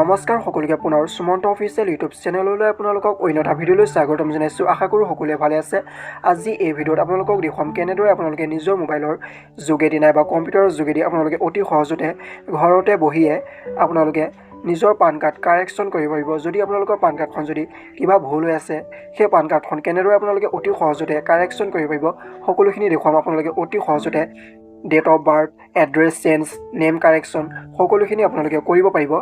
নমস্কাৰ সকলোকে, পুনৰ সুমন্ত অফিচিয়েল ইউটিউব চেনেললৈ আপোনালোকক অন্য এটা ভিডিঅ'লৈ স্বাগতম জনাইছোঁ। আশা কৰোঁ সকলোৱে ভালে আছে। আজি এই ভিডিঅ'ত আপোনালোকক দেখুৱাম কেনেদৰে আপোনালোকে নিজৰ মোবাইলৰ যোগেদি নাইবা কম্পিউটাৰৰ যোগেদি আপোনালোকে অতি সহজতে ঘৰতে বহিয়ে আপোনালোকে নিজৰ পান কাৰ্ড কাৰেকশ্যন কৰিব পাৰিব। যদি আপোনালোকৰ পান কাৰ্ডখন যদি কিবা ভুল হৈ আছে, সেই পান কাৰ্ডখন কেনেদৰে আপোনালোকে অতি সহজতে কাৰেকশ্যন কৰিব পাৰিব, সকলোখিনি দেখুৱাম। আপোনালোকে অতি সহজতে date of birth, address change, name correction সকলোখিনি আপোনালোকে কৰিব পাৰিব।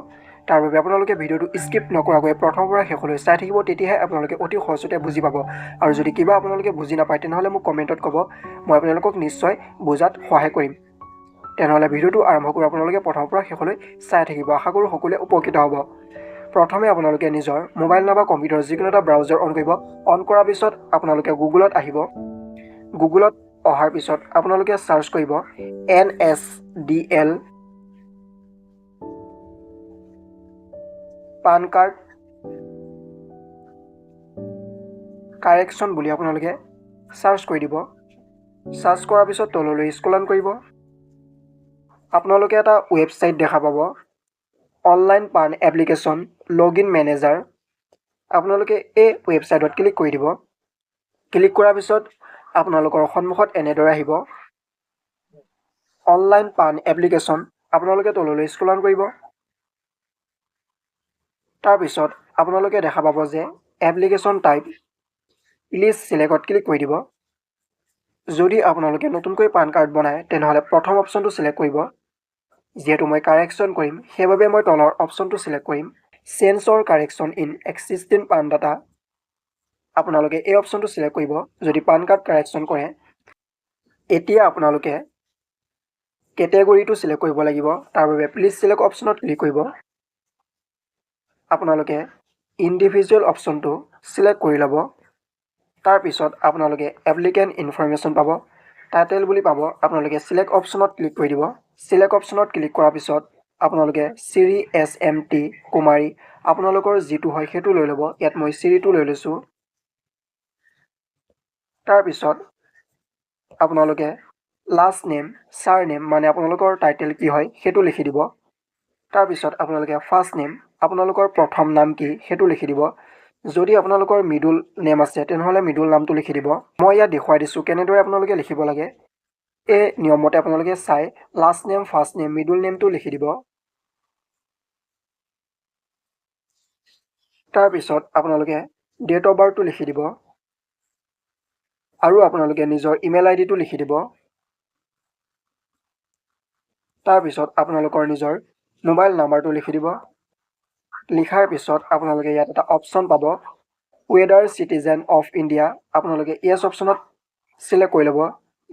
তাৰ বাবে আপোনালোকে ভিডিঅ'টো স্কিপ নকৰাকৈ প্ৰথমৰ পৰা শেষলৈ চাই থাকিব, তেতিয়াহে আপোনালোকে অতি সহজতে বুজি পাব। আৰু যদি কিবা আপোনালোকে বুজি নাপায়, তেনেহ'লে মোক কমেণ্টত ক'ব, মই আপোনালোকক নিশ্চয় বুজাত সহায় কৰিম। তেনেহ'লে ভিডিঅ'টো আৰম্ভ কৰোঁ। আপোনালোকে প্ৰথমৰ পৰা শেষলৈ চাই থাকিব, আশা কৰোঁ সকলোৱে উপকৃত হ'ব। প্ৰথমে আপোনালোকে নিজৰ মোবাইল নাইবা কম্পিউটাৰ যিকোনো এটা ব্ৰাউজাৰ অন কৰিব। অন কৰাৰ পিছত আপোনালোকে গুগলত আহিব। গুগলত অহাৰ পিছত আপোনালোকে চাৰ্চ কৰিব NSDL PAN card correction বুলি আপোনালোকে চাৰ্চ কৰি দিব। চাৰ্চ কৰাৰ পিছত তললৈ স্ক্ৰল কৰিব। আপোনালোকে এটা ৱেবছাইট দেখা পাব, online PAN application log in manager. আপোনালোকে এই ৱেবছাইটত ক্লিক কৰি দিব। ক্লিক কৰাৰ পিছত আপোনালোকৰ সন্মুখত এনেদৰে আহিব অনলাইন পান এপ্লিকেশ্যন। আপোনালোকে তললৈ স্ক্ৰল কৰিব। তাৰপিছত আপোনালোকে দেখা পাব যে এপ্লিকেশ্যন টাইপ, প্লিজ চিলেক্টত ক্লিক কৰি দিব। যদি আপোনালোকে নতুনকৈ পান কাৰ্ড বনায়, তেনেহ'লে প্ৰথম অপশ্যনটো চিলেক্ট কৰিব। যিহেতু মই কাৰেকশ্যন কৰিম, সেইবাবে মই তলৰ অপশ্যনটো চিলেক্ট কৰিম, change or correction in existing PAN data. আপোনালোকে এই অপশ্যনটো চিলেক্ট কৰিব যদি পান কাৰ্ড কাৰেকশ্যন কৰে। এতিয়া আপোনালোকে কেটেগৰীটো চিলেক্ট কৰিব লাগিব। তাৰ বাবে প্লিজ চিলেক্ট অপশ্যনত ক্লিক কৰিব। আপোনালোকে ইণ্ডিভিজুৱেল অপশ্যনটো চিলেক্ট কৰি ল'ব। তাৰপিছত আপোনালোকে এপ্লিকেণ্ট ইনফৰমেশ্যন পাব, টাইটেল বুলি পাব। আপোনালোকে চিলেক্ট অপশ্যনত ক্লিক কৰি দিব। চিলেক্ট অপশ্যনত ক্লিক কৰাৰ পিছত আপোনালোকে শ্ৰী এছ এম টি কুমাৰী, আপোনালোকৰ যিটো হয় সেইটো লৈ ল'ব। ইয়াত মই শ্ৰীটো লৈ লৈছোঁ। তাৰপিছত আপোনালোকে লাষ্ট নেম, ছাৰ নেম, মানে আপোনালোকৰ টাইটেল কি হয় সেইটো লিখি দিব। তাৰপিছত আপোনালোকে ফাৰ্ষ্ট নেম, আপোনালোকৰ প্ৰথম নাম কি সেইটো লিখি দিব। যদি আপোনালোকৰ মিডল নেম আছে, তেনেহ'লে মিডল নামটো লিখি দিব। মই ইয়াত দেখুৱাই দিছোঁ কেনেদৰে আপোনালোকে লিখিব লাগে। এই নিয়মমতে আপোনালোকে চাই last name, first name, middle নেমটো লিখি দিব। তাৰপিছত আপোনালোকে ডেট অফ বাৰ্থটো লিখি দিব আৰু আপোনালোকে নিজৰ ইমেইল আই ডিটো লিখি দিব। তাৰপিছত আপোনালোকৰ নিজৰ মোবাইল নাম্বাৰটো লিখি দিব। লিখাৰ পিছত আপোনালোকে ইয়াত এটা অপশ্যন পাব, ৱেডাৰ চিটিজেন অফ ইণ্ডিয়া। আপোনালোকে য়েছ অপশ্যনত চিলেক্ট কৰি ল'ব।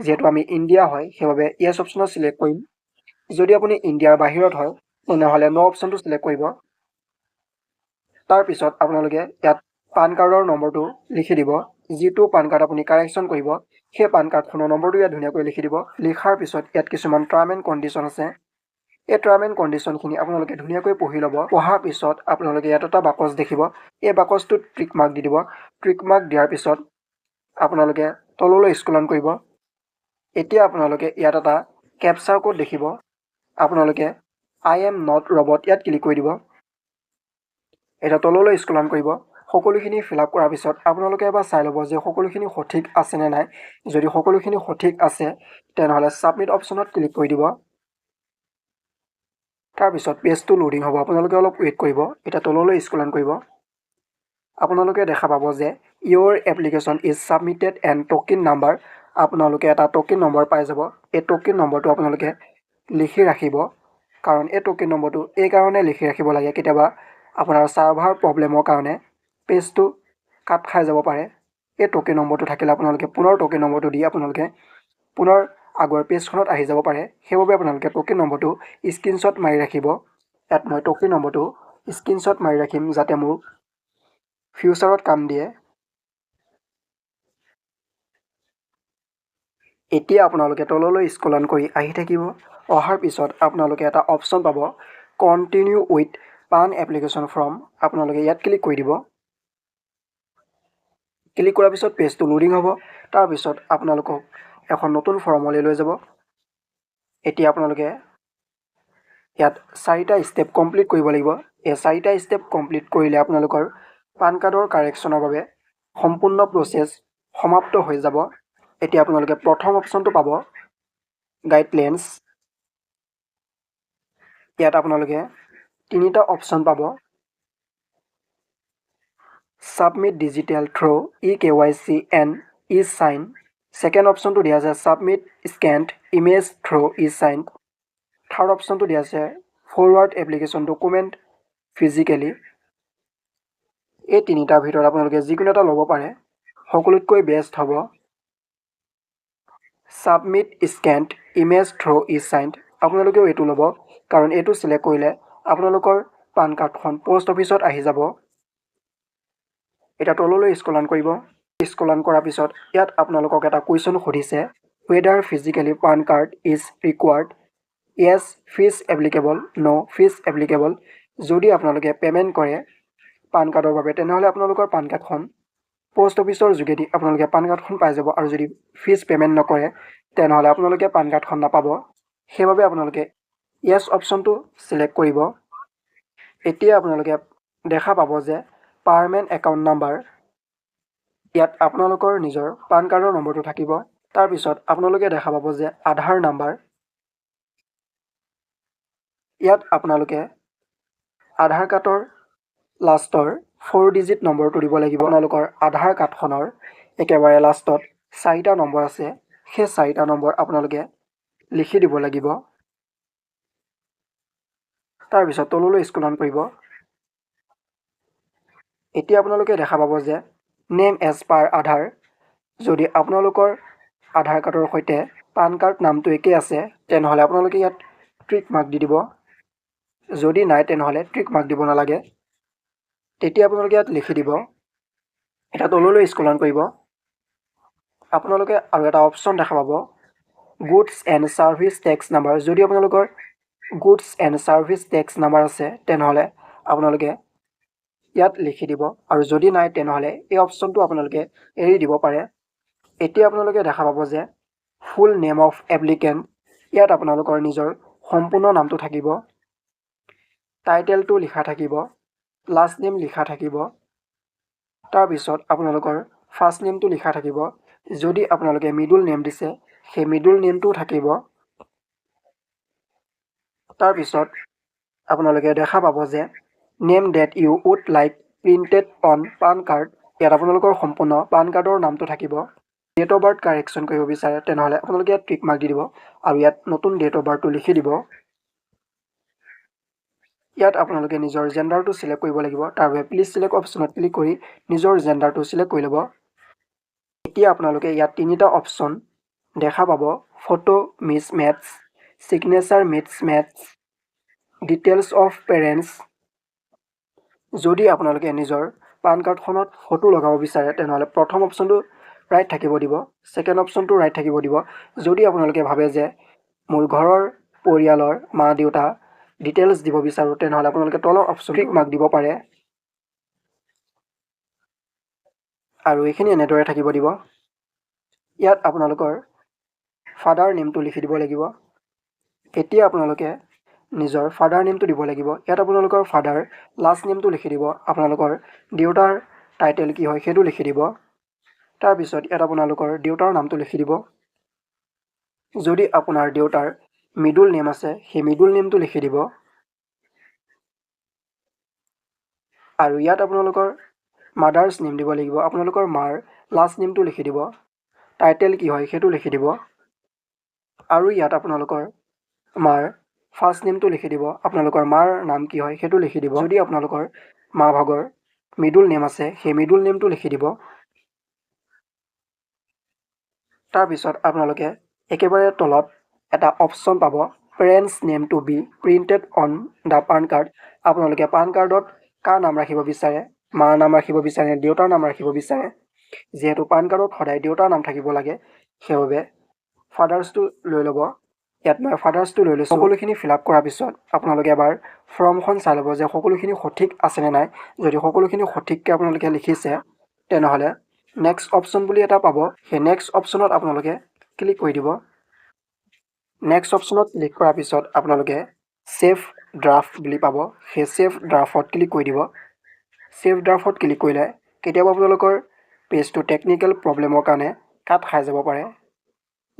যিহেতু আমি ইণ্ডিয়া হয়, সেইবাবে য়েছ অপশ্যনত চিলেক্ট কৰিম। যদি আপুনি ইণ্ডিয়াৰ বাহিৰত হয়, তেনেহ'লে ন' অপশ্যনটো চিলেক্ট কৰিব। তাৰপিছত আপোনালোকে ইয়াত পান কাৰ্ডৰ নম্বৰটো লিখি দিব। যিটো পান কাৰ্ড আপুনি কাৰেকশ্যন কৰিব, সেই পান কাৰ্ডখনৰ নম্বৰটো ইয়াত ধুনীয়াকৈ লিখি দিব। লিখাৰ পিছত ইয়াত কিছুমান টাৰ্ম এণ্ড কণ্ডিশ্যন আছে। এই টাৰ্ম এণ্ড কণ্ডিশ্যনখিনি আপোনালোকে ধুনীয়াকৈ পঢ়ি ল'ব। পঢ়াৰ পিছত আপোনালোকে ইয়াত এটা বাকচ দেখিব। এই বাকচটোত টিক মাৰ্ক দি দিব। টিক মাৰ্ক দিয়াৰ পিছত আপোনালোকে তললৈ স্ক্ৰল কৰিব। এতিয়া আপোনালোকে ইয়াত এটা কেপচাৰ ক'ড দেখিব। আপোনালোকে I am not robot ইয়াত ক্লিক কৰি দিব। এতিয়া তললৈ স্ক্ৰল কৰিব। সকলোখিনি ফিল আপ কৰাৰ পিছত আপোনালোকে এবাৰ চাই ল'ব যে সকলোখিনি সঠিক আছেনে নাই। যদি সকলোখিনি সঠিক আছে, তেনেহ'লে ছাবমিট অপশ্যনত ক্লিক কৰি দিব। তাৰপিছত পেজটো লোডিং হ'ব, আপোনালোকে অলপ ৱেইট কৰিব। এতিয়া তললৈ স্ক্ৰল কৰিব। আপোনালোকে দেখা পাব যে your application is submitted and token number। আপোনালোকে এটা ট'কেন নম্বৰ পাই যাব। এই ট'কেন নম্বৰটো আপোনালোকে লিখি ৰাখিব, কাৰণ এই ট'কেন নম্বৰটো এইকাৰণে লিখি ৰাখিব লাগে, কেতিয়াবা আপোনাৰ ছাৰ্ভাৰ প্ৰব্লেমৰ কাৰণে পেজটো কাট খাই যাব পাৰে। এই ট'কেন নম্বৰটো থাকিলে আপোনালোকে পুনৰ ট'কেন নম্বৰটো দি আপোনালোকে পুনৰ আগৰ পেজখনত আহি যাব পাৰে। সেইবাবে আপোনালোকে ট'কেন নম্বৰটো স্ক্ৰীনশ্বট মাৰি ৰাখিব। ইয়াত মই ট'কেন নম্বৰটো স্ক্ৰীনশ্বট মাৰি ৰাখিম, যাতে মোৰ ফিউচাৰত কাম দিয়ে। এতিয়া আপোনালোকে তললৈ স্ক্ৰল কৰি আহি থাকিব। অহাৰ পিছত আপোনালোকে এটা অপশ্যন পাব, continue with PAN application form। আপোনালোকে ইয়াত ক্লিক কৰি দিব। ক্লিক কৰাৰ পিছত পেজটো লোডিং হ'ব। তাৰপিছত আপোনালোকক এখন নতুন ফৰ্মলৈ লৈ যাব। এতিয়া আপোনালোকে ইয়াত চাৰিটা ষ্টেপ কমপ্লিট কৰিব লাগিব। এই চাৰিটা ষ্টেপ কমপ্লিট কৰিলে আপোনালোকৰ পান কাৰ্ডৰ কাৰেকশ্যনৰ বাবে সম্পূৰ্ণ প্ৰচেছ সমাপ্ত হৈ যাব। এতিয়া আপোনালোকে প্ৰথম অপশ্যনটো পাব গাইডলাইনছ। ইয়াত আপোনালোকে তিনিটা অপশ্যন পাব: Submit digital through e-KYC and e-sign। Second অপশ্যনটো দিয়া আছে Submit scanned image through e-sign। Third অপশ্যনটো দিয়া আছে ফৰৱাৰ্ড এপ্লিকেশ্যন ডকুমেণ্ট ফিজিকেলি। এই তিনিটাৰ ভিতৰত আপোনালোকে যিকোনো এটা ল'ব পাৰে। সকলোতকৈ বেষ্ট হ'ব Submit scanned image through e-sign। আপোনালোকেও এইটো ল'ব, কাৰণ এইটো চিলেক্ট কৰিলে আপোনালোকৰ পান কাৰ্ডখন প'ষ্ট অফিচত আহি যাব। এতিয়া তললৈ স্ক্ৰল কৰিব। স্ক্ৰল কৰাৰ পিছত ইয়াত আপোনালোকক এটা কুৱেশ্যন সুধিছে, whether physically PAN card is required, yes, fees applicable, no, fees applicable। যদি আপোনালোকে পে'মেণ্ট কৰে পান কাৰ্ডৰ বাবে, তেনেহ'লে আপোনালোকৰ পান কাৰ্ডখন প'ষ্ট অফিচৰ যোগেদি আপোনালোকে পান কাৰ্ডখন পাই যাব আৰু যদি ফিজ পে'মেণ্ট নকৰে, তেনেহ'লে আপোনালোকে পান কাৰ্ডখন নাপাব। সেইবাবে আপোনালোকে য়েছ অপশ্যনটো চিলেক্ট কৰিব। এতিয়া আপোনালোকে দেখা পাব যে পাৰ্মানেণ্ট একাউণ্ট নাম্বাৰ। ইয়াত আপোনালোকৰ নিজৰ পান কাৰ্ডৰ নম্বৰটো থাকিব। তাৰপিছত আপোনালোকে দেখা পাব যে আধাৰ নাম্বাৰ। ইয়াত আপোনালোকে আধাৰ কাৰ্ডৰ লাষ্টৰ ফ'ৰ ডিজিট নম্বৰটো দিব লাগিব। আপোনালোকৰ আধাৰ কাৰ্ডখনৰ একেবাৰে লাষ্টত চাৰিটা নম্বৰ আছে, সেই চাৰিটা নম্বৰ আপোনালোকে লিখি দিব লাগিব। তাৰপিছত তললৈ স্ক্ৰল কৰিব। এতিয়া আপোনালোকে দেখা পাব যে নেম এজ পাৰ আধাৰ। যদি আপোনালোকৰ আধাৰ কাৰ্ডৰ সৈতে পান কাৰ্ড নামটো একেই আছে, তেনেহ'লে আপোনালোকে ইয়াত টিক মাৰ্ক দি দিব। যদি নাই, তেনেহ'লে টিক মাৰ্ক দিব নালাগে। তেতিয়া আপোনালোকে ইয়াত লিখি দিব। এতিয়া তললৈ স্ক্ৰল কৰিব। আপোনালোকে আৰু এটা অপশ্যন দেখা পাব, Goods and Service Tax number। যদি আপোনালোকৰ Goods and Service Tax number আছে, তেনেহ'লে আপোনালোকে ইয়াত লিখি দিব আৰু যদি নাই, তেনেহ'লে এই অপশ্যনটো আপোনালোকে এৰি দিব পাৰে। এতিয়া আপোনালোকে দেখা পাব যে ফুল নেম অফ এপ্লিকেণ্ট। ইয়াত আপোনালোকৰ নিজৰ সম্পূৰ্ণ নামটো থাকিব, টাইটেলটো লিখা থাকিব, লাষ্ট নেম লিখা থাকিব, তাৰপিছত আপোনালোকৰ ফাৰ্ষ্ট নেমটো লিখা থাকিব। যদি আপোনালোকে মিডল নেম দিছে, সেই মিডল নেমটোও থাকিব। তাৰপিছত আপোনালোকে দেখা পাব যে name that you would like printed on PAN card। ইয়াত আপোনালোকৰ সম্পূৰ্ণ পান কাৰ্ডৰ নামটো থাকিব। ডেট অফ বাৰ্থ কাৰেকশ্যন কৰিব বিচাৰে, তেনেহ'লে আপোনালোকে ইয়াত টিক মাৰ্ক দি দিব আৰু ইয়াত নতুন ডেট অফ বাৰ্থটো লিখি দিব। ইয়াত আপোনালোকে নিজৰ জেণ্ডাৰটো চিলেক্ট কৰিব লাগিব। তাৰ বাবে প্লিজ চিলেক্ট অপশ্যনত ক্লিক কৰি নিজৰ জেণ্ডাৰটো চিলেক্ট কৰি ল'ব। এতিয়া আপোনালোকে ইয়াত তিনিটা অপশ্যন দেখা পাব: photo mismatch, signature mismatch, details of parents। যদি আপোনালোকে নিজৰ পান কাৰ্ডখনত ফটো লগাব বিচাৰে, তেনেহ'লে প্ৰথম অপশ্যনটো ৰাইট থাকিব দিব, ছেকেণ্ড অপশ্যনটো ৰাইট থাকিব দিব। যদি আপোনালোকে ভাবে যে মোৰ ঘৰৰ পৰিয়ালৰ মা দেউতা ডিটেইলছ দিব বিচাৰোঁ, তেনেহ'লে আপোনালোকে তলৰ অপশ্যন টিক মাৰ্ক দিব পাৰে আৰু এইখিনি এনেদৰে থাকিব দিব। ইয়াত আপোনালোকৰ ফাদাৰ নেমটো লিখি দিব লাগিব। এতিয়া আপোনালোকে নিজৰ ফাদাৰ নেমটো দিব লাগিব। ইয়াত আপোনালোকৰ ফাদাৰ লাষ্ট নেমটো লিখি দিব। আপোনালোকৰ দেউতাৰ টাইটেল কি হয়, সেইটো লিখি দিব। তাৰপিছত ইয়াত আপোনালোকৰ দেউতাৰ নামটো লিখি দিব। যদি আপোনাৰ দেউতাৰ মিডল নেম আছে, সেই মিডল নেমটো লিখি দিব আৰু ইয়াত আপোনালোকৰ মাদাৰ্ছ নেম দিব লাগিব। আপোনালোকৰ মাৰ লাষ্ট নেমটো লিখি দিব, টাইটেল কি হয় সেইটো লিখি দিব আৰু ইয়াত আপোনালোকৰ মাৰ ফাৰ্ষ্ট নেমটো লিখি দিব। আপোনালোকৰ মাৰ নাম কি হয়, সেইটো লিখি দিব। যদি আপোনালোকৰ মা ভাগৰ মিডল নেম আছে, সেই মিডল নেমটো লিখি দিব। তাৰপিছত আপোনালোকে একেবাৰে তলত এটা অপশ্যন পাব, parents name to be printed on the PAN card। আপোনালোকে পান কাৰ্ডত কাৰ নাম ৰাখিব বিচাৰে, মাৰ নাম ৰাখিব বিচাৰে, দেউতাৰ নাম ৰাখিব বিচাৰে? যিহেতু পান কাৰ্ডত সদায় দেউতাৰ নাম থাকিব লাগে, সেইবাবে ফাদাৰ্ছটো লৈ ল'ব। ইয়াত মই ফাদাৰ্ছটো লৈ লৈছোঁ। সকলোখিনি ফিল আপ কৰাৰ পিছত আপোনালোকে এবাৰ ফৰ্মখন চাই ল'ব যে সকলোখিনি সঠিক আছেনে নাই। যদি সকলোখিনি সঠিককৈ আপোনালোকে লিখিছে, তেনেহ'লে নেক্সট অপশ্যন বুলি এটা পাব। সেই নেক্সট অপশ্যনত আপোনালোকে ক্লিক কৰি দিব। নেক্সট অপশ্যনত ক্লিক কৰাৰ পিছত আপোনালোকে ছেভ ড্ৰাফ্ট বুলি পাব, সেই ছেভ ড্ৰাফ্টত ক্লিক কৰি দিব। ছেভ ড্ৰাফ্টত ক্লিক কৰিলে কেতিয়াবা আপোনালোকৰ পেজটো টেকনিকেল প্ৰব্লেমৰ কাৰণে কাট খাই যাব পাৰে।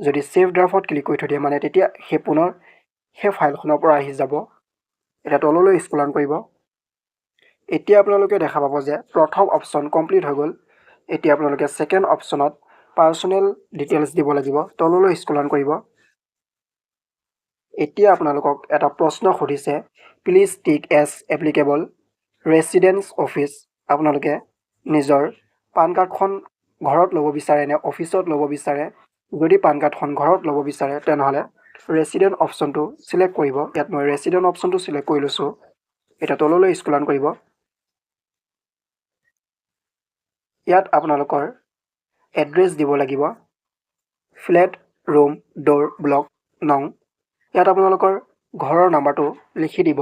যদি ছেভ ড্ৰাফ্টত ক্লিক কৰি থৈ দিয়ে মানে তেতিয়া সেই পুনৰ সেই ফাইলখনৰ পৰা আহি যাব। এতিয়া তললৈ স্ক্ৰল ডাউন কৰিব। এতিয়া আপোনালোকে দেখা পাব যে প্ৰথম অপশ্যন কমপ্লিট হৈ গ'ল। এতিয়া আপোনালোকে ছেকেণ্ড অপশ্যনত পাৰ্চনেল ডিটেইলছ দিব লাগিব। তললৈ স্ক্ৰল ডাউন কৰিব। এতিয়া আপোনালোকক এটা প্ৰশ্ন সুধিছে, please tick as applicable residence office. আপোনালোকে নিজৰ পান কাৰ্ডখন ঘৰত ল'ব বিচাৰে নে অফিচত ল'ব বিচাৰে? যদি পান কাৰ্ডখন ঘৰত ল'ব বিচাৰে তেনেহ'লে ৰেচিডেণ্ট অপশ্যনটো ছিলেক্ট কৰিব। ইয়াত মই ৰেচিডেণ্ট অপশ্যনটো ছিলেক্ট কৰি লৈছোঁ। এতিয়া তললৈ স্ক্ৰল ডাউন কৰিব। ইয়াত আপোনালোকৰ এড্ৰেছ দিব লাগিব, ফ্লেট, ৰুম, ড'ৰ, ব্লক, নং। ইয়াত আপোনালোকৰ ঘৰৰ নাম্বাৰটো লিখি দিব।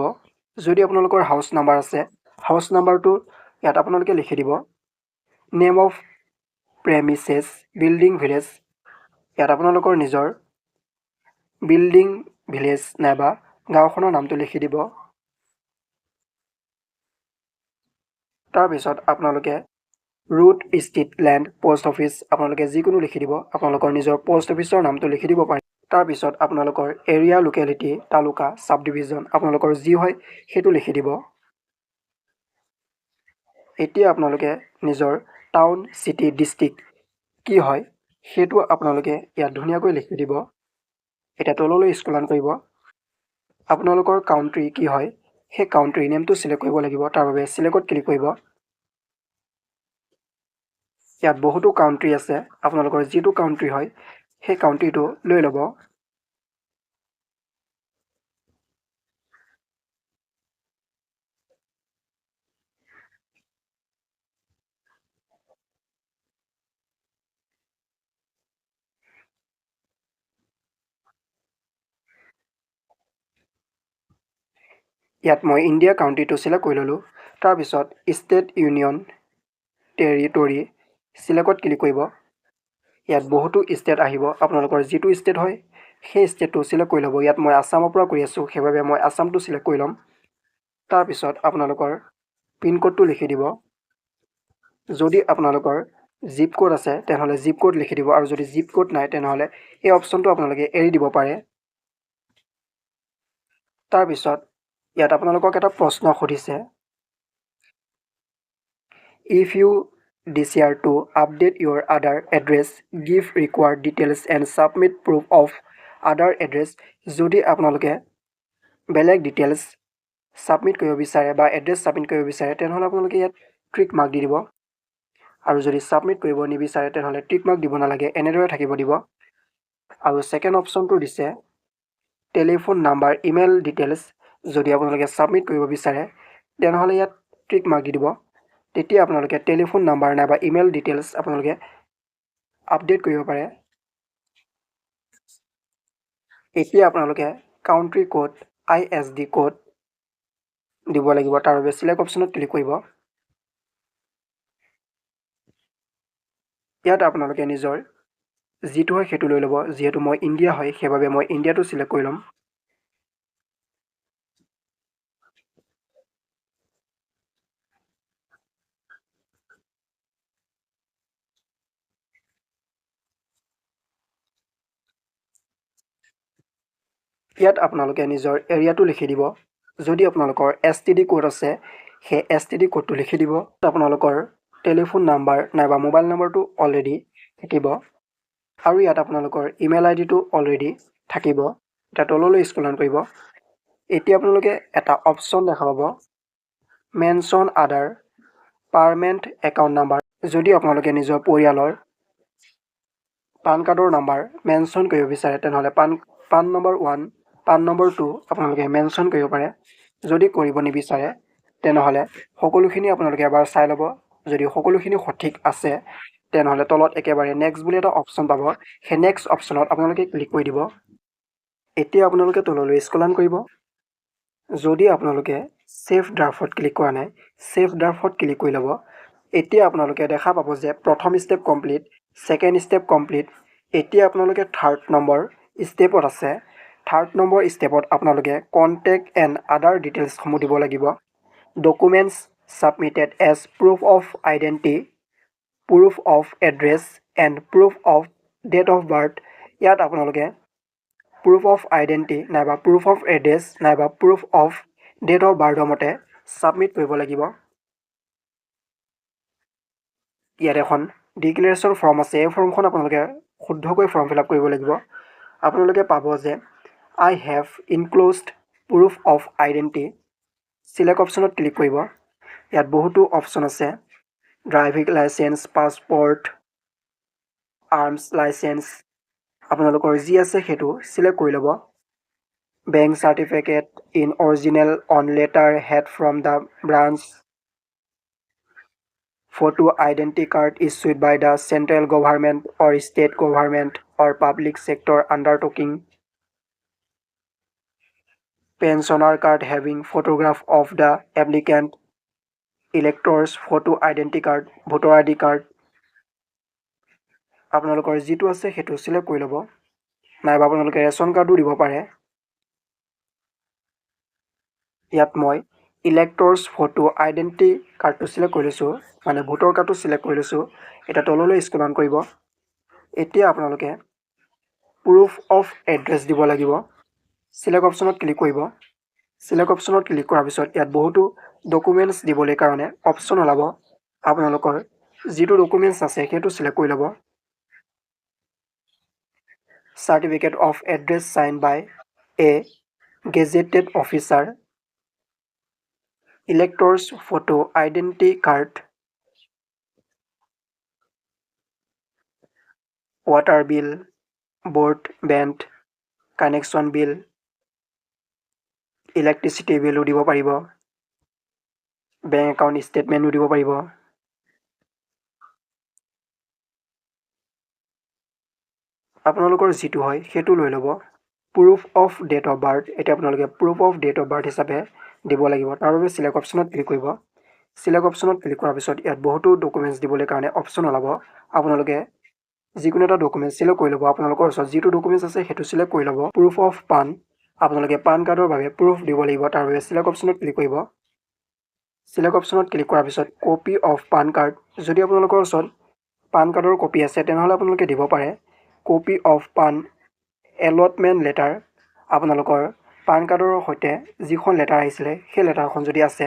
যদি আপোনালোকৰ হাউচ নাম্বাৰ আছে হাউচ নাম্বাৰটো ইয়াত আপোনালোকে লিখি দিব। Name of premises, building, village. ইয়াত আপোনালোকৰ নিজৰ বিল্ডিং, ভিলেজ নাইবা গাঁওখনৰ নামটো লিখি দিব। তাৰপিছত আপোনালোকে road, street, land, post office আপোনালোকে যিকোনো লিখি দিব। আপোনালোকৰ নিজৰ পষ্ট অফিচৰ নামটো লিখি দিব পাৰে। তাৰপিছত আপোনালোকৰ area, locality, taluka, sub division আপোনালোকৰ যি হয় সেইটো লিখি দিব। এতিয়া আপোনালোকে নিজৰ টাউন, চিটি, ডিষ্ট্ৰিক্ট কি হয় সেইটো আপোনালোকে ইয়াত ধুনীয়াকৈ লিখি দিব। এতিয়া তললৈ স্ক্ৰল ডাউন কৰিব। আপোনালোকৰ কাউণ্ট্ৰি কি হয় সেই কাউণ্ট্ৰি নেমটো ছিলেক্ট কৰিব লাগিব। তাৰ বাবে ছিলেক্টত ক্লিক কৰিব। ইয়াত বহুতো কাউণ্ট্ৰি আছে, আপোনালোকৰ যিটো কাউণ্ট্ৰি হয় সেই কাউণ্ট্ৰিটো লৈ ল'ব। ইয়াত মই ইণ্ডিয়া কাউণ্ট্ৰিটো ছিলেক্ট কৰি ল'লোঁ। তাৰপিছত ষ্টেট, ইউনিয়ন, টেৰিটৰী ছিলেক্টত ক্লিক কৰিব। ইয়াত বহুতো ষ্টেট আহিব, আপোনালোকৰ যিটো ষ্টেট হয় সেই ষ্টেটটো ছিলেক্ট কৰি ল'ব। ইয়াত মই আছামৰ পৰা কৰি আছোঁ, সেইবাবে মই আছামটো ছিলেক্ট কৰি ল'ম। তাৰপিছত আপোনালোকৰ পিনক'ডটো লিখি দিব। যদি আপোনালোকৰ জিপ ক'ড আছে তেনেহ'লে জিপ ক'ড লিখি দিব, আৰু যদি জিপ ক'ড নাই তেনেহ'লে এই অপশ্যনটো আপোনালোকে এৰি দিব পাৰে। তাৰপিছত ইয়াত আপোনালোকক এটা প্ৰশ্ন সুধিছে, if you desire to update your Aadhaar address, give required details and submit proof of Aadhaar address. যদি আপোনালোকে বেলেগ ডিটেইলছ ছাবমিট কৰিব বিচাৰে বা এড্ৰেছ ছাবমিট কৰিব বিচাৰে তেনেহ'লে আপোনালোকে ইয়াত ট্ৰিক মাৰ্ক দি দিব, আৰু যদি ছাবমিট কৰিব নিবিচাৰে তেনেহ'লে ট্ৰিক মাৰ্ক দিব নালাগে, এনেদৰে থাকিব দিব। আৰু ছেকেণ্ড অপশ্যনটো দিছে টেলিফোন নাম্বাৰ, ইমেইল ডিটেইলছ। যদি আপোনালোকে ছাবমিট কৰিব বিচাৰে তেনেহ'লে ইয়াত ট্ৰিক মাৰ্ক দি দিব। তেতিয়া আপোনালোকে টেলিফোন নাম্বাৰ নাইবা ইমেইল ডিটেইলছ আপোনালোকে আপডেট কৰিব পাৰে। এতিয়া আপোনালোকে country code, ISD code দিব লাগিব। তাৰ বাবে চিলেক্ট অপশ্যনত ক্লিক কৰিব। ইয়াত আপোনালোকে নিজৰ যিটো হয় সেইটো লৈ ল'ব। যিহেতু মই ইণ্ডিয়া হয় সেইবাবে মই ইণ্ডিয়াটো চিলেক্ট কৰি ল'ম। ইয়াত আপোনালোকে নিজৰ এৰিয়াটো লিখি দিব। যদি আপোনালোকৰ STD code আছে সেই STD কোডটো লিখি দিব। আপোনালোকৰ টেলিফোন নাম্বাৰ নাইবা মোবাইল নম্বৰটো অলৰেডি থাকিব, আৰু ইয়াত আপোনালোকৰ ইমেইল আই ডিটো অলৰেডি থাকিব। এতিয়া তললৈ স্ক্ৰল ডাউন কৰিব। এতিয়া আপোনালোকে এটা অপশ্যন দেখা পাব, mention Aadhaar permanent account number. যদি আপোনালোকে নিজৰ পৰিয়ালৰ পান কাৰ্ডৰ নাম্বাৰ মেনশ্যন কৰিব বিচাৰে তেনেহ'লে PAN number 1, PAN number 2 আপোনালোকে মেনশ্যন কৰিব পাৰে। যদি কৰিব নিবিচাৰে তেনেহ'লে সকলোখিনি আপোনালোকে এবাৰ চাই ল'ব। যদি সকলোখিনি সঠিক আছে তেনেহ'লে তলত একেবাৰে নেক্সট বুলি এটা অপশ্যন পাব, সেই নেক্সট অপশ্যনত আপোনালোকে ক্লিক কৰি দিব। এতিয়া আপোনালোকে তললৈ স্ক্ৰল ডাউন কৰিব। যদি আপোনালোকে ছেভ ড্ৰাফ্টত ক্লিক কৰা নাই, ছেভ ড্ৰাফ্টত ক্লিক কৰি ল'ব। এতিয়া আপোনালোকে দেখা পাব যে প্ৰথম step complete, second step complete. এতিয়া আপোনালোকে থাৰ্ড নম্বৰ ষ্টেপত আছে। থাৰ্ড নম্বৰ ষ্টেপত আপোনালোকে কণ্টেক্ট এণ্ড আদাৰ ডিটেইলছসমূহ দিব লাগিব। Documents submitted as proof of identity, proof of address and proof of date of birth. ইয়াত আপোনালোকে প্ৰুফ অফ আইডেণ্টি নাইবা প্ৰুফ অফ এড্ৰেছ নাইবা প্ৰুফ অফ ডেট অফ বাৰ্থৰ মতে ছাবমিট কৰিব লাগিব। ইয়াত এখন ডিক্লেৰেশ্যন ফৰ্ম আছে, এই ফৰ্মখন আপোনালোকে শুদ্ধকৈ ফৰ্ম ফিল আপ কৰিব লাগিব। আপোনালোকে পাব যে I have enclosed proof of identity, select অপশ্যনত ক্লিক কৰিব। ইয়াত বহুতো অপশ্যন আছে, driving licence, passport, arms licence, আপোনালোকৰ যি আছে সেইটো চিলেক্ট কৰি ল'ব। Bank certificate in original on letter head from the branch, photo identity card issued by the central government or state government or public sector undertaking, pensioner card having photograph of the applicant, electors photo identity card, voter ID card, আপোনালোকৰ যিটো আছে সেইটো select কৰি ল'ব, নাইবা আপোনালোকে ration কাৰ্ডো দিব পাৰে। ইয়াত মই ইলেক্টৰ্ছ ফটো আইডেণ্টি কাৰ্ডটো চিলেক্ট কৰি লৈছোঁ, মানে ভোটৰ কাৰ্ডটো চিলেক্ট কৰি লৈছোঁ। এতিয়া তললৈ স্ক্ৰল ডাউন কৰিব। এতিয়া আপোনালোকে প্ৰুফ অফ এড্ৰেছ দিব লাগিব। চিলেক্ট অপশ্যনত ক্লিক কৰিব। চিলেক্ট অপশ্যনত ক্লিক কৰাৰ পিছত ইয়াত বহুতো ডকুমেণ্টছ দিবলৈ কাৰণে অপশ্যন ওলাব। আপোনালোকৰ যিটো ডকুমেণ্টছ আছে সেইটো চিলেক্ট কৰি ল'ব। Certificate of address sign by a gazetted officer, electors photo identity card, water bill, broadband connection bill, electricity বিলো দিব পাৰিব, বেংক একাউণ্ট ষ্টেটমেণ্টো দিব পাৰিব। আপোনালোকৰ যিটো হয় সেইটো লৈ ল'ব। Proof of date of birth, এতিয়া আপোনালোকে proof of date of birth হিচাপে দিব লাগিব। তাৰ বাবে চিলেক্ট অপশ্যনত ক্লিক কৰিব। চিলেক্ট অপশ্যনত ক্লিক কৰাৰ পিছত ইয়াত বহুতো ডকুমেণ্টছ দিবলৈ কাৰণে অপশ্যন ওলাব। আপোনালোকে যিকোনো এটা ডকুমেণ্টছ চিলেক্ট কৰি ল'ব। আপোনালোকৰ ওচৰত যিটো ডকুমেণ্টছ আছে সেইটো চিলেক্ট কৰি ল'ব। প্ৰুফ অফ পান, আপোনালোকে পান কাৰ্ডৰ বাবে প্ৰুফ দিব লাগিব। তাৰ বাবে চিলেক্ট অপশ্যনত ক্লিক কৰিব। চিলেক্ট অপশ্যনত ক্লিক কৰাৰ পিছত কপি অফ পান কাৰ্ড, যদি আপোনালোকৰ ওচৰত পান কাৰ্ডৰ কপি আছে তেনেহ'লে আপোনালোকে দিব পাৰে। Copy of PAN allotment letter, আপোনালোকৰ পান কাৰ্ডৰ সৈতে যিখন লেটাৰ আহিছিলে সেই লেটাৰখন যদি আছে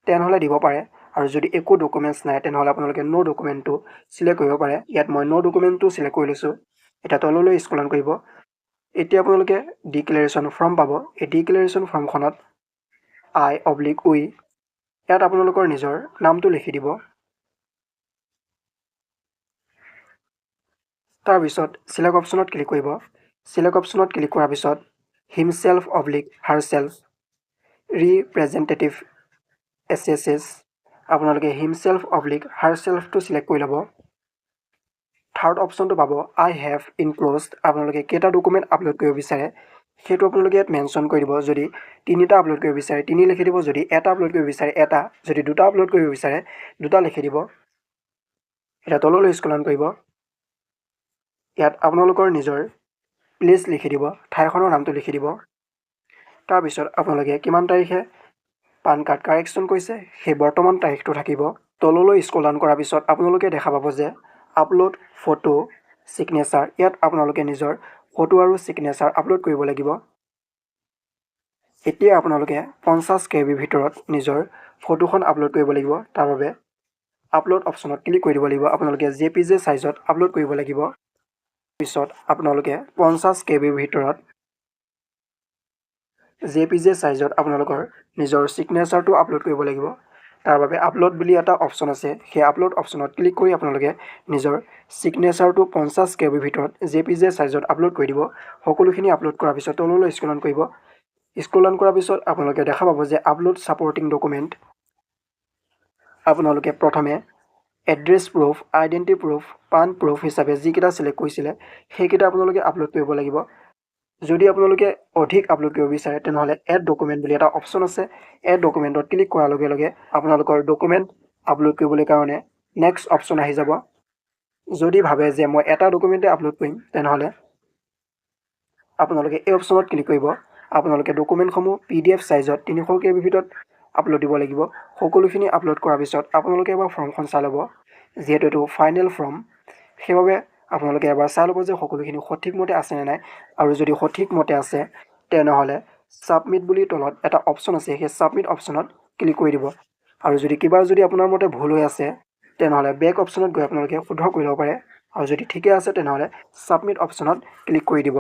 তেনেহ'লে দিব পাৰে। আৰু যদি একো ডকুমেণ্টছ নাই তেনেহ'লে আপোনালোকে ন' ডকুমেণ্টটো চিলেক্ট কৰিব পাৰে। ইয়াত মই ন' ডকুমেণ্টটো চিলেক্ট কৰি লৈছোঁ। এতিয়া তললৈ স্ক্ৰল ডাউন কৰিব। এতিয়া আপোনালোকে ডিক্লেৰেশ্যন ফৰ্ম পাব। এই ডিক্লেৰেশ্যন ফৰ্মখনত আই অব্লিক উই, ইয়াত আপোনালোকৰ নিজৰ নামটো লিখি দিব। তাৰপিছত চিলেক্ট অপশ্যনত ক্লিক কৰিব। চিলেক্ট অপশ্যনত ক্লিক কৰাৰ পিছত himself oblique herself representative S S S, আপোনালোকে হিমছেল্ফ অব্লিক হাৰছেল্ফটো চিলেক্ট কৰি ল'ব। থাৰ্ড অপশ্যনটো পাব আই have ইনক্ল'জড, আপোনালোকে কেইটা ডকুমেণ্ট আপলোড কৰিব বিচাৰে সেইটো আপোনালোকে ইয়াত মেনশ্যন কৰি দিব। যদি তিনিটা আপলোড কৰিব বিচাৰে তিনি লিখি দিব, যদি এটা আপলোড কৰিব বিচাৰে এটা, যদি দুটা আপলোড কৰিব বিচাৰে দুটা লিখি দিব। এতিয়া তললৈ স্ক্ৰল ডাউন কৰিব। ইয়াত আপোনালোকৰ নিজৰ প্লেচ লিখি দিব, ঠাইখনৰ নামটো লিখি দিব। তাৰপিছত আপোনালোকে কিমান তাৰিখে পান কাৰ্ড কাৰেকশ্যন কৰিছে সেই বৰ্তমান তাৰিখটো থাকিব। তললৈ স্ক্ৰল ডাউন কৰাৰ পিছত আপোনালোকে দেখা পাব যে আপলোড ফটো ছিগনেচাৰ, ইয়াত আপোনালোকে নিজৰ ফটো আৰু ছিগনেচাৰ আপলোড কৰিব লাগিব। এতিয়া আপোনালোকে 50 KB ভিতৰত নিজৰ ফটোখন আপলোড কৰিব লাগিব। তাৰ বাবে আপলোড অপশ্যনত ক্লিক কৰি দিব লাগিব। আপোনালোকে JPG চাইজত আপলোড কৰিব লাগিব। পিছত আপোনালোকে 50 KB ভিতৰত JPG চাইজত আপোনালোকৰ নিজৰ ছিগনেচাৰটো আপলোড কৰিব লাগিব। তাৰ বাবে আপলোড বুলি এটা অপশ্যন আছে, সেই আপলোড অপশ্যনত ক্লিক কৰি আপোনালোকে নিজৰ ছিগনেচাৰটো 50 KB ভিতৰত JPG চাইজত আপলোড কৰি দিব। সকলোখিনি আপলোড কৰাৰ পিছত তললৈ স্ক্ৰল ডাউন কৰিব। স্ক্ৰল ডাউন কৰাৰ পিছত আপোনালোকে দেখা পাব যে আপলোড ছাপৰ্টিং ডকুমেণ্ট, আপোনালোকে প্ৰথমে address proof, identity proof, PAN proof হিচাপে যিকেইটা চিলেক্ট কৰিছিলে সেইকেইটা আপোনালোকে আপলোড কৰিব লাগিব। যদি আপোনালোকে অধিক আপলোড কৰিব বিচাৰে তেনেহ'লে এড ডকুমেণ্ট বুলি এটা অপশ্যন আছে। এড ডকুমেণ্টত ক্লিক কৰাৰ লগে লগে আপোনালোকৰ ডকুমেণ্ট আপলোড কৰিবলৈ কাৰণে নেক্সট অপশ্যন আহি যাব। যদি ভাবে যে মই এটা ডকুমেণ্টে আপলোড কৰিম তেনেহ'লে আপোনালোকে এই অপশ্যনত ক্লিক কৰিব। আপোনালোকে ডকুমেণ্টসমূহ PDF চাইজত 300 KB ভিতৰত আপলোড দিব লাগিব। সকলোখিনি আপলোড কৰাৰ পিছত আপোনালোকে এবাৰ ফৰ্মখন চাই ল'ব। যিহেতু এইটো ফাইনেল ফৰ্ম, সেইবাবে আপোনালোকে এবাৰ চাই ল'ব যে সকলোখিনি সঠিকমতে আছেনে নাই। আৰু যদি সঠিকমতে আছে, তেনেহ'লে ছাবমিট বুলি তলত এটা অপশ্যন আছে, সেই ছাবমিট অপশ্যনত ক্লিক কৰি দিব। আৰু যদি কিবা যদি আপোনাৰ মতে ভুল হৈ আছে, তেনেহ'লে বেক অপশ্যনত গৈ আপোনালোকে শুদ্ধ কৰি ল'ব পাৰে। আৰু যদি ঠিকে আছে, তেনেহ'লে ছাবমিট অপশ্যনত ক্লিক কৰি দিব।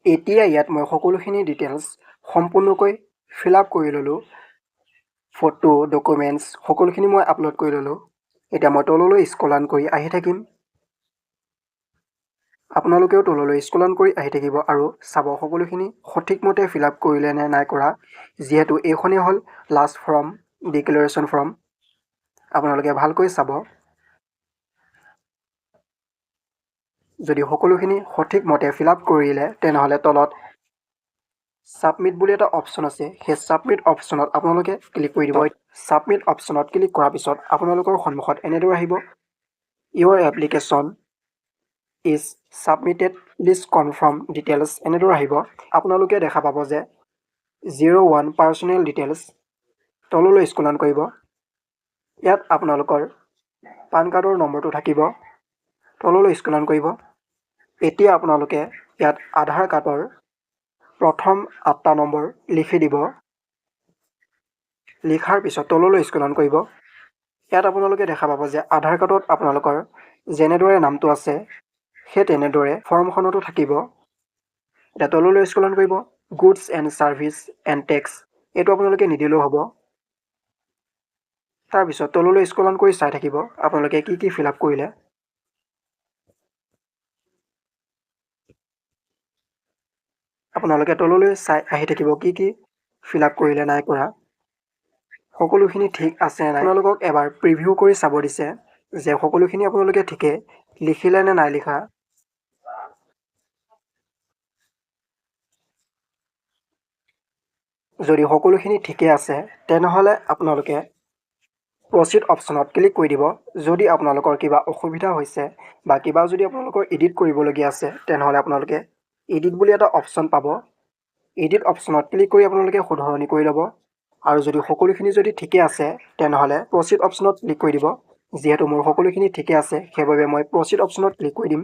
এতিয়া ইয়াত মই সকলোখিনি ডিটেইলছ সম্পূৰ্ণকৈ ফিল আপ কৰি ল'লোঁ। ফটো, ডকুমেণ্টছ সকলোখিনি মই আপলোড কৰি ল'লোঁ। এতিয়া মই তললৈ স্ক্ৰল কৰি আহি থাকিম। আপোনালোকেও তললৈ স্ক্ৰল কৰি আহি থাকিব আৰু চাব সকলোখিনি সঠিকমতে ফিল আপ কৰিলে নে নাই কৰা। যিহেতু এইখনেই হ'ল লাষ্ট ফৰ্ম, ডিক্লেৰেশ্যন ফৰ্ম, আপোনালোকে ভালকৈ চাব। যদি সকলোখিনি সঠিকমতে ফিল আপ কৰিলে, তেনেহ'লে তলত ছাবমিট বুলি এটা অপশ্যন আছে, সেই ছাবমিট অপশ্যনত আপোনালোকে ক্লিক কৰি দিব। ছাবমিট অপশ্যনত ক্লিক কৰাৰ পিছত আপোনালোকৰ সন্মুখত এনেদৰে আহিব, "Your application is submitted, please confirm details", এনেদৰে আহিব। আপোনালোকে দেখা পাব যে 01 পাৰ্চনেল ডিটেইলছ। তললৈ স্ক্ৰল কৰিব। ইয়াত আপোনালোকৰ পান কাৰ্ডৰ নম্বৰটো থাকিব। তললৈ স্ক্ৰল কৰিব। এতিয়া আপোনালোকে ইয়াত আধাৰ কাৰ্ডৰ প্ৰথম আঠটা নম্বৰ লিখি দিব। লিখাৰ পিছত তললৈ স্ক্ৰল কৰিব। ইয়াত আপোনালোকে দেখা পাব যে আধাৰ কাৰ্ডত আপোনালোকৰ যেনেদৰে নামটো আছে, সেই তেনেদৰে ফৰ্মখনতো থাকিব। এতিয়া তললৈ স্ক্ৰল কৰিব। Goods and service and tax, এইটো আপোনালোকে নিদিলেও হ'ব। তাৰপিছত তললৈ স্ক্ৰল কৰি চাই থাকিব আপোনালোকে কি কি ফিল আপ কৰিলে। আপোনালোকে তললৈ চাই আহি থাকিব কি কি ফিল আপ কৰিলে, নাই কৰা, সকলোখিনি ঠিক আছে নাই। আপোনালোকক এবাৰ প্ৰিভিউ কৰি চাব দিছে যে সকলোখিনি আপোনালোকে ঠিকে লিখিলে নে নাই লিখা। যদি সকলোখিনি ঠিকে আছে, তেনেহ'লে আপোনালোকে প্ৰচিড অপশ্যনত ক্লিক কৰি দিব। যদি আপোনালোকৰ কিবা অসুবিধা হৈছে বা কিবা যদি আপোনালোকৰ এডিট কৰিবলগীয়া আছে, তেনেহ'লে আপোনালোকে এডিট বুলি এটা অপশ্যন পাব। এডিট অপশ্যনত ক্লিক কৰি আপোনালোকে শুধৰণি কৰি ল'ব। আৰু যদি সকলোখিনি যদি ঠিকে আছে, তেনেহ'লে প্ৰচিড অপশ্যনত ক্লিক কৰি দিব। যিহেতু মোৰ সকলোখিনি ঠিকে আছে, সেইবাবে মই প্ৰচিড অপশ্যনত ক্লিক কৰি দিম।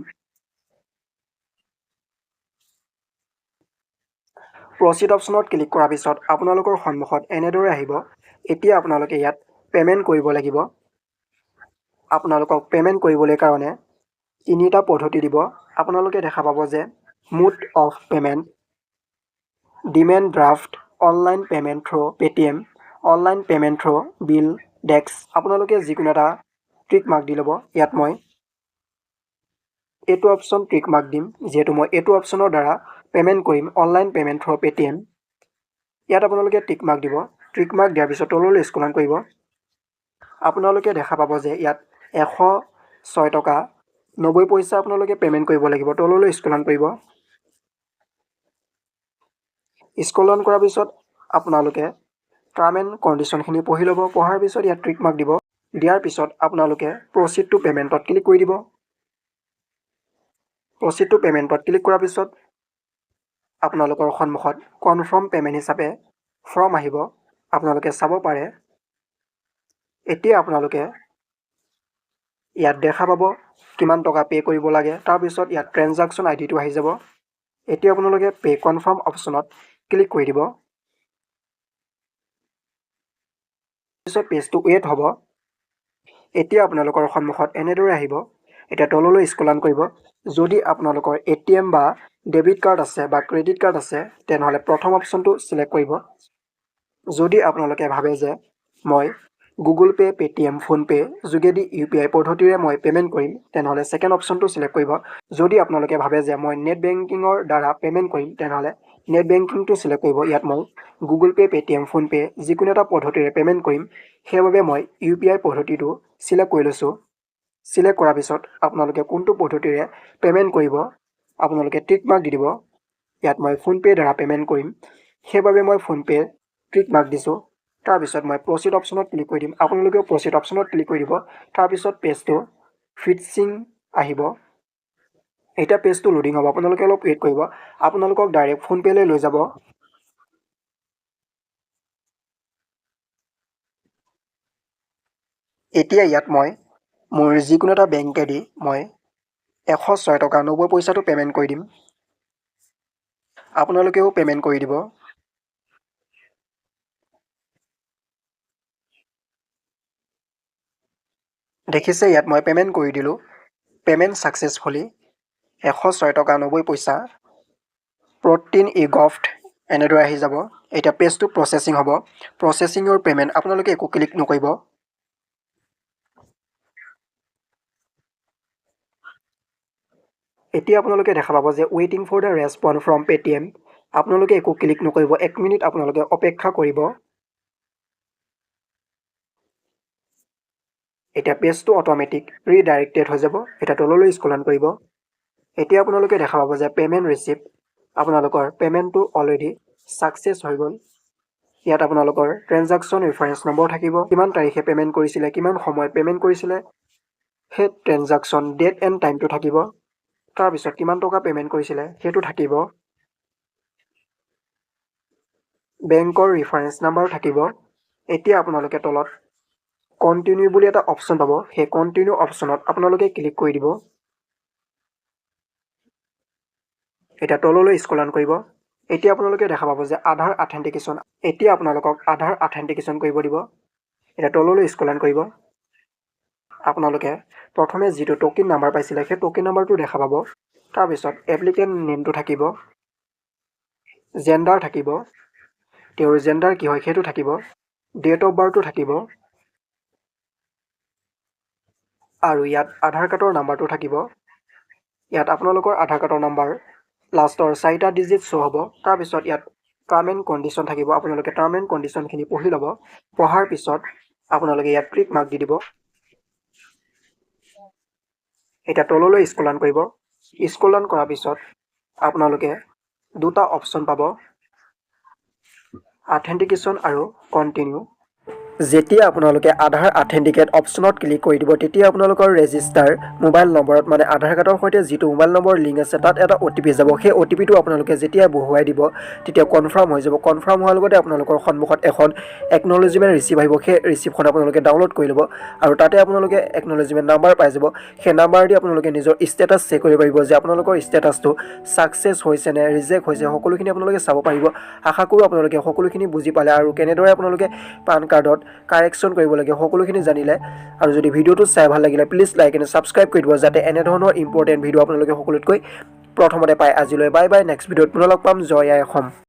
প্ৰচিড অপশ্যনত ক্লিক কৰাৰ পিছত আপোনালোকৰ সন্মুখত এনেদৰে আহিব। এতিয়া আপোনালোকে ইয়াত পে'মেণ্ট কৰিব লাগিব। আপোনালোকক পে'মেণ্ট কৰিবলৈ কাৰণে তিনিটা পদ্ধতি দিব। আপোনালোকে দেখা পাব যে mode of payment, demand draft, online payment through Paytm, online payment through bill desk। আপোনালোকে যিকোনো এটা টিক মাৰ্ক দি ল'ব। ইয়াত মই এইটো অপশ্যন টিক মাৰ্ক দিম, যিহেতু মই এইটো অপশ্যনৰ দ্বাৰা পে'মেণ্ট কৰিম, অনলাইন পে'মেণ্ট থ্ৰু পে'টিএম। ইয়াত আপোনালোকে টিক মাৰ্ক দিব। টিক মাৰ্ক দিয়াৰ পিছত তললৈ স্ক্ৰল কৰিব। আপোনালোকে দেখা পাব যে ইয়াত 106 টকা 90 পইচা আপোনালোকে পে'মেণ্ট কৰিব লাগিব। তললৈ স্ক্ৰল কৰিব। স্ক্ৰল ডাউন কৰাৰ পিছত আপোনালোকে টাৰ্ম এণ্ড কণ্ডিশ্যনখিনি পঢ়ি ল'ব। পঢ়াৰ পিছত ইয়াত টিক মাৰ্ক দিব। দিয়াৰ পিছত আপোনালোকে প্ৰচিড টু পে'মেণ্টত ক্লিক কৰি দিব। প্ৰচিড টু পে'মেণ্টত ক্লিক কৰাৰ পিছত আপোনালোকৰ সন্মুখত কনফাৰ্ম পে'মেণ্ট হিচাপে ফৰ্ম আহিব, আপোনালোকে চাব পাৰে। এতিয়া আপোনালোকে ইয়াত দেখা পাব কিমান টকা পে' কৰিব লাগে। তাৰপিছত ইয়াত ট্ৰেনজাকশ্যন আই ডিটো আহি যাব। এতিয়া আপোনালোকে পে' কনফাৰ্ম অপশ্যনত ক্লিক কৰি দিব। পিছত পেজটো ৱেইট হ'ব। এতিয়া আপোনালোকৰ সন্মুখত এনেদৰে আহিব। এতিয়া তললৈ স্ক্ৰল ডাউন কৰিব। যদি আপোনালোকৰ এটিএম বা ডেবিট কাৰ্ড আছে বা ক্ৰেডিট কাৰ্ড আছে, তেনেহ'লে প্ৰথম অপশ্যনটো ছিলেক্ট কৰিব। যদি আপোনালোকে ভাবে যে মই গুগল পে', পে'টিএম, ফোনপে' যোগেদি ইউপিআই পদ্ধতিৰে মই পে'মেণ্ট কৰিম, তেনেহ'লে ছেকেণ্ড অপশ্যনটো ছিলেক্ট কৰিব। যদি আপোনালোকে ভাবে যে মই নেট বেংকিঙৰ দ্বাৰা পে'মেণ্ট কৰিম, তেনেহ'লে নেট বেংকিংটো ছিলেক্ট কৰিব। ইয়াত মই গুগল পে', পে'টিএম, ফোনপে' যিকোনো এটা পদ্ধতিৰে পে'মেণ্ট কৰিম, সেইবাবে মই ইউপিআই পদ্ধতিটো ছিলেক্ট কৰি লৈছোঁ। ছিলেক্ট কৰাৰ পিছত আপোনালোকে কোনটো পদ্ধতিৰে পে'মেণ্ট কৰিব, আপোনালোকে টিক মাৰ্ক দি দিব। ইয়াত মই ফোনপে'ৰ দ্বাৰা পে'মেণ্ট কৰিম, সেইবাবে মই ফোনপে' টিক মাৰ্ক দিছোঁ। তাৰপিছত মই প্ৰচিড অপশ্যনত ক্লিক কৰি দিম। আপোনালোকেও প্ৰচিড অপশ্যনত ক্লিক কৰি দিব। তাৰপিছত পেজটো ফিটছিং আহিব। এতিয়া পেজটো লোডিং হ'ব, আপোনালোকে অলপ ৱেইট কৰিব। আপোনালোকক ডাইৰেক্ট ফোনপে'লৈ লৈ যাব। এতিয়া ইয়াত মই মোৰ যিকোনো এটা বেংকেদি মই 106 টকা 90 পইচাটো পে'মেণ্ট কৰি দিম। আপোনালোকেও পে'মেণ্ট কৰি দিব। দেখিছে, ইয়াত মই পে'মেণ্ট কৰি দিলোঁ। পে'মেণ্ট ছাকচেছফুলি, 106 টকা 90 পইচা। প্ৰটিন ই গভট এনেদৰে আহি যাব। এতিয়া পেজটো প্ৰচেছিং হ'ব। প্ৰচেছিঙৰ পে'মেণ্ট, আপোনালোকে একো ক্লিক নকৰিব। এতিয়া আপোনালোকে দেখা পাব যে waiting for the response from Paytm। আপোনালোকে একো ক্লিক নকৰিব, এক মিনিট আপোনালোকে অপেক্ষা কৰিব। এতিয়া পেজটো অট'মেটিক ৰিডাইৰেক্টেড হৈ যাব। এতিয়া তললৈ স্ক্ৰল কৰিব। এতিয়া আপোনালোকে দেখা পাব যে পে'মেণ্ট ৰিচিপ্ট, আপোনালোকৰ পে'মেণ্টটো অলৰেডি ছাকচেছ হৈ গ'ল। ইয়াত আপোনালোকৰ ট্ৰেনজাকশ্যন ৰেফাৰেঞ্চ নম্বৰ থাকিব, কিমান তাৰিখে পে'মেণ্ট কৰিছিলে, কিমান সময়ত পে'মেণ্ট কৰিছিলে, সেই ট্ৰেনজাকশ্যন ডেট এণ্ড টাইমটো থাকিব। তাৰপিছত কিমান টকা পে'মেণ্ট কৰিছিলে সেইটো থাকিব। বেংকৰ ৰিফাৰেঞ্চ নাম্বাৰ থাকিব। এতিয়া আপোনালোকে তলত কণ্টিনিউ বুলি এটা অপশ্যন পাব। সেই কণ্টিনিউ অপশ্যনত আপোনালোকে ক্লিক কৰি দিব। এতিয়া তললৈ স্ক্ৰল ডাউন কৰিব। এতিয়া আপোনালোকে দেখা পাব যে আধাৰ আথেণ্টিকেশ্যন। এতিয়া আপোনালোকক আধাৰ আথেণ্টিকেশ্যন কৰিব দিব। এতিয়া তললৈ স্ক্ৰল ডাউন কৰিব। আপোনালোকে প্ৰথমে যিটো ট'কেন নাম্বাৰ পাইছিলে, সেই ট'কেন নাম্বাৰটো দেখা পাব। তাৰপিছত এপ্লিকেণ্ট নেমটো থাকিব, জেণ্ডাৰ থাকিব, তেওঁৰ জেণ্ডাৰ কি হয় সেইটো থাকিব, ডেট অফ বাৰ্থটো থাকিব আৰু ইয়াত আধাৰ কাৰ্ডৰ নাম্বাৰটো থাকিব। ইয়াত আপোনালোকৰ আধাৰ কাৰ্ডৰ নাম্বাৰ লাষ্টৰ চাৰিটা ডিজিট শ্ব' হ'ব। তাৰপিছত ইয়াত টাৰ্ম এণ্ড কণ্ডিশ্যন থাকিব। আপোনালোকে টাৰ্ম এণ্ড কণ্ডিশ্যনখিনি পঢ়ি ল'ব। পঢ়াৰ পিছত আপোনালোকে ইয়াত টিক মাৰ্ক দি দিব। এতিয়া তললৈ স্ক্ৰল ডাউন কৰিব। স্ক্ৰল ডাউন কৰাৰ পিছত আপোনালোকে দুটা অপশ্যন পাব, আথেণ্টিকেশ্যন আৰু কণ্টিনিউ। যেতিয়া আপোনালোকে আধাৰ আথেণ্টিকেট অপশ্যনত ক্লিক কৰি দিব, তেতিয়া আপোনালোকৰ ৰেজিষ্টাৰ মোবাইল নম্বৰত, মানে আধাৰ কাৰ্ডৰ সৈতে যিটো মোবাইল নম্বৰ লিংক আছে, তাত এটা অ' টি পি যাব। সেই অ' টি পিটো আপোনালোকে যেতিয়া বহুৱাই দিব, তেতিয়া কনফাৰ্ম হৈ যাব। কনফাৰ্ম হোৱাৰ লগতে আপোনালোকৰ সন্মুখত এখন একনলেজমেণ্ট ৰিচিপ্ট আহিব। সেই ৰিচিপ্টখন আপোনালোকে ডাউনলোড কৰি ল'ব আৰু তাতে আপোনালোকে একনলেজমেণ্ট নাম্বাৰ পাই যাব। সেই নাম্বাৰ দি আপোনালোকে নিজৰ ষ্টেটাছ চেক কৰিব পাৰিব যে আপোনালোকৰ ষ্টেটাছটো ছাকচেছ হৈছে নে ৰিজেক্ট হৈছে, সকলোখিনি আপোনালোকে চাব পাৰিব। আশা কৰোঁ আপোনালোকে সকলোখিনি বুজি পালে আৰু কেনেদৰে আপোনালোকে পান কাৰ্ডত কাৰেকশ্যন কৰিব লাগে সকলোখিনি জানিলে। আৰু যদি ভিডিঅ'টো চাই ভাল লাগিলে, প্লিজ লাইক এণ্ড ছাবস্ক্ৰাইব কৰি দিব, যাতে এনেধৰণৰ ইম্পৰ্টেণ্ট ভিডিঅ' আপোনালোকে সকলোতকৈ প্ৰথমতে পায়। আজিলৈ বাই বাই, নেক্সট ভিডিঅ'ত পুনৰ লগ পাম। জয় আই অসম।